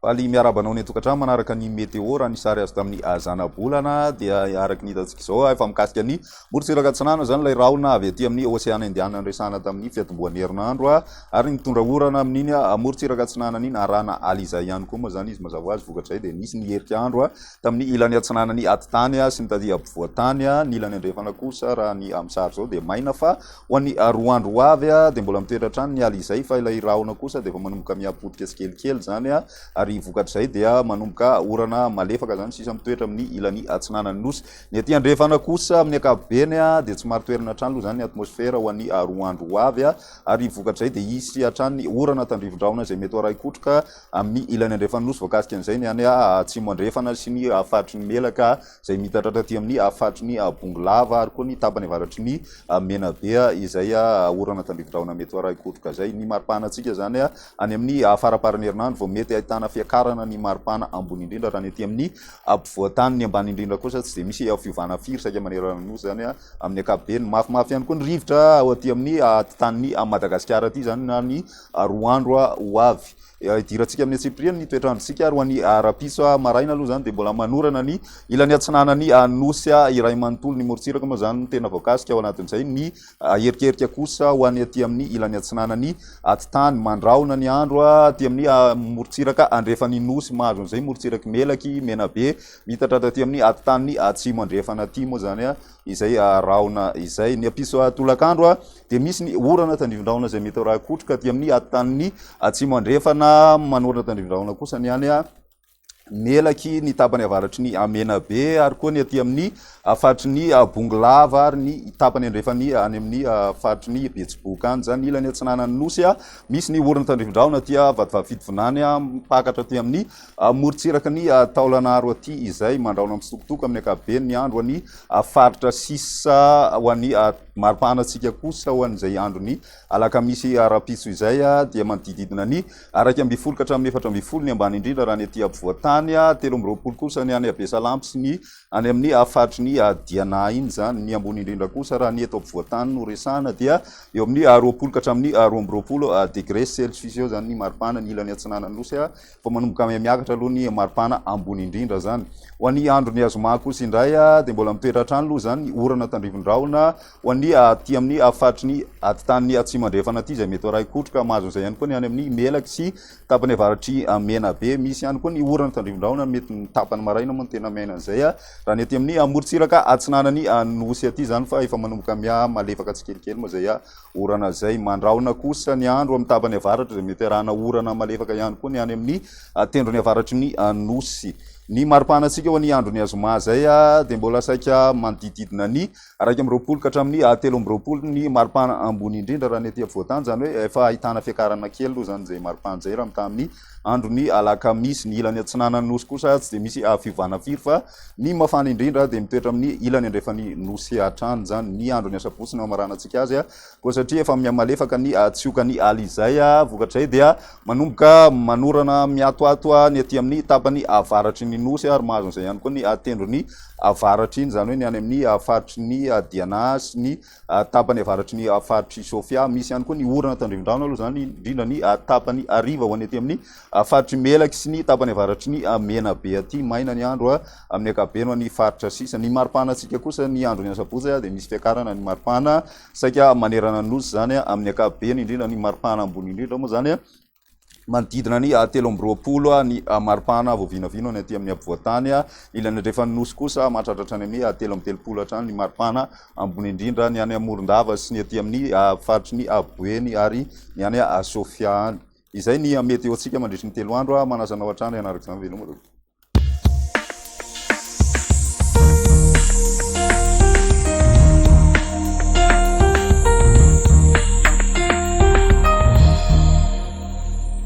Faly miarahaba anao any an-tokantrano manaraka ny météo. Raha ny sary azo tamin'ny zanabolana dia araka ny hitantsika izao efa mikasika ny morontsiraka atsinanana izany ilay rahona avy aty amin'ny Oseana Indiana niresahana tamin'ny fiatombohan'ny herinandro ary nitondra orana amin'iny morontsiraka atsinanana iny arahana alizay ihany koa moa izany izy mazava ho azy. Vokatr'izay dia nisy ny herika andro tamin'ny ilany atsinanan'ny atitany sy ny taty ampovoantany. Ny ilany andrefana kosa raha ny amin'ny sary izao dia maina fa Ho an'ny roa andro ho avy dia mbola mitoetra hatrany ny ala izay fa ilay rahona kosa dia efa manomboka miha-potika tsikelikely izany ary vokatr'izay dia manomboka orana malefaka izany sisa mitoetra amin'ny ilany atsinanan'ny nosy. Ny aty andrefana kosa amin'ny ankapobeny dia tsy marin-toerana hatrany aloha izany ny atmosfera ho an'ny roa andro ho avy ary vokatr'izay dia hisy hatrany ny orana tandrifin-drahona izay mety ho arahin-kotroka amin'ny ilany andrefan'ny nosy voakasika an'izay ny any atsimo andrefana sy ny faritry ny Melaka izay mihitratra aty amin'ny faritry ny Bongolava ary koa ny tapany avaratry ny Menabe izay orana tandrifin-drahona mety ho arahin-kotroka izay. Ny maripana antsika izany any amin'ny faramparan'ny herinandro vao mety ahitana fiakarana ny maripana ambony indrindra raha ny aty amin'ny ampovoan-tany. Ny ambany indrindra kosa tsy dia misy fiovana firy saika manerana ny Nosy izany amin'ny ankapobeny. Mafimafy ihany koa ny rivotra ao aty amin'ny atitan'ny Madagasikara aty izany na ny roa andro ho avy. Hidirantsika amin'ny antsipiriany ny toetr'androntsika ary ho an'ny rahampitso maraina aloha izany dia mbola manorana ny ilany atsinanan'ny Nosy iray manontolo. Ny morontsiraka moa izany no tena voakasika ao anatin'izay. Ny erikerika kosa ho an'ny aty amin'ny ilany atsinanan'ny atitany. Mandrahona ny andro aty amin'ny morontsiraka andrefan'ny Nosy mahazo an'izay morontsirak'i Melaky, Menabe, miitatra taty amin'ny atitanin'ny atsimo andrefana aty moa izany izay rahona izay. Ny ampitso tolakandro dia misy ny orana tandrifin-drahona izay mety ho rakotroka aty amin'ny atitan'ny atsimo andrefana. Manorana tandrifin-drahona kosa ny any Melaky, ny tapany avaratry ny Menabe ary koa ny aty amin'ny faritry ny Bongolava ary ny tapany andrefan'ny any amin'ny faritry ny Betsiboka any izany. Ny ilany atsinanan'ny Nosy misy ny orana tandrifin-drahona aty Vatovavy Fitovinany mipakatra aty amin'ny morontsiraky ny Taolagnaro aty izay mandrahona mitsitokotoko amin'ny ankapobeny ny andro any faritra sisa ho an'ny Maripana antsika kosa ho an'izay andron'ny alakamisy rahampitso izay dia manodididina ny 11 ka hatramin'ny 14 ny ambany indrindra raha ny aty ampovoan-tany, 23 kosa ny any Besalampy sy ny any amin'ny faritry ny Diana iny izany. Ny ambony indrindra kosa raha ny eto ampovoan-tany no resahana dia eo amin'ny 20 ka hatramin'ny 22 degré celsius eo izany ny maripana ny ilany atsinanan'ny Nosy. Vao manomboka miha-miakatra aloha ny maripana ambony indrindra izany. Ho an'ny andron'ny zoma kosa indray dia mbola mitoetra hatrany aloha izany ny orana tandrifin-drahona ho an'ny aty amin'ny faritry ny atitanin'ny atsimo andrefana aty izay mety ho arahin-kotroka mahazo an'izay ihany koa ny any amin'ny Melaky sy tapany avaratr'i Menabe. Misy ihany koa ny orana tandrifin-drahona mety ny tapany maraina moa no tena miaina an'izay raha ny aty amin'ny morontsiraka atsinanan'ny Nosy aty izany fa efa manomboka miha-malefaka tsikelikely moa izay Orana izay mandrahona kosa ny andro amin'ny tapany avaratra izay mety arahana orana malefaka ihany koa ny any amin'ny tendrony avaratry ny Nosy. Ny maripana-ntsika ho an'ny andron'ny zoma izay dia mbola saika manodidididina ny 21 ka hatramin'ny 23 ny maripana ambony indrindra raha ny aty afovoan-tany, izany hoe efa ahitana fiakarana kely aloha izany izay maripana izay raha mitaha amin'ny andron'ny alakamisy. Ny ilany atsinanan'ny Nosy kosa tsy dia misy fiovana firy fa ny mafana indrindra dia mitoetra amin'ny ilany andrefan'ny Nosy hatrany izany. Ny andron'ny asabotsy no hamaranantsika azy koa satria efa mihamalefaka ny tsiokan'ny alizay. Vokatr'izay dia manomboka manorana miatoato ny aty amin'ny tapany avaratry ny Nosy ary mahazo an'izay ihany koa ny tendrony avaratra iny, izany hoe ny any amin'ny faritry ny Diana sy ny tapany avaratry ny faritr'i Sofia. Misy ihany koa ny orana tandrivindrano aloha izany, indrindra ny tapany hariva ho an'ny aty amin'ny faritr'i Melaky sy ny tapany avaratry ny Menabe aty. Maina ny andro amin'ny ankapobeny ho an'ny faritra sisa. Ny maripana-ntsika kosa ny andron'ny asabotsy dia misy fiakarana ny maripana saika manerana ny Nosy izany amin'ny ankapobeny, indrindra ny maripana ambony indrindra moa izany. Manodidina ny 23 ny maripana vao vinavina ny aty amin'ny ampovoan-tany. Ilany andrefan'ny Nosy kosa mahatratra hatrany amin'ny 33 hatrany ny maripana ambony indrindra, ny any Morondava sy ny aty amin'ny faritry ny Boeny ary ny any Sofia any. Izay ny météo-ntsika mandritry ny 3 andro. Manasa anao hatrany hanaraka izany. Veloma tompoko.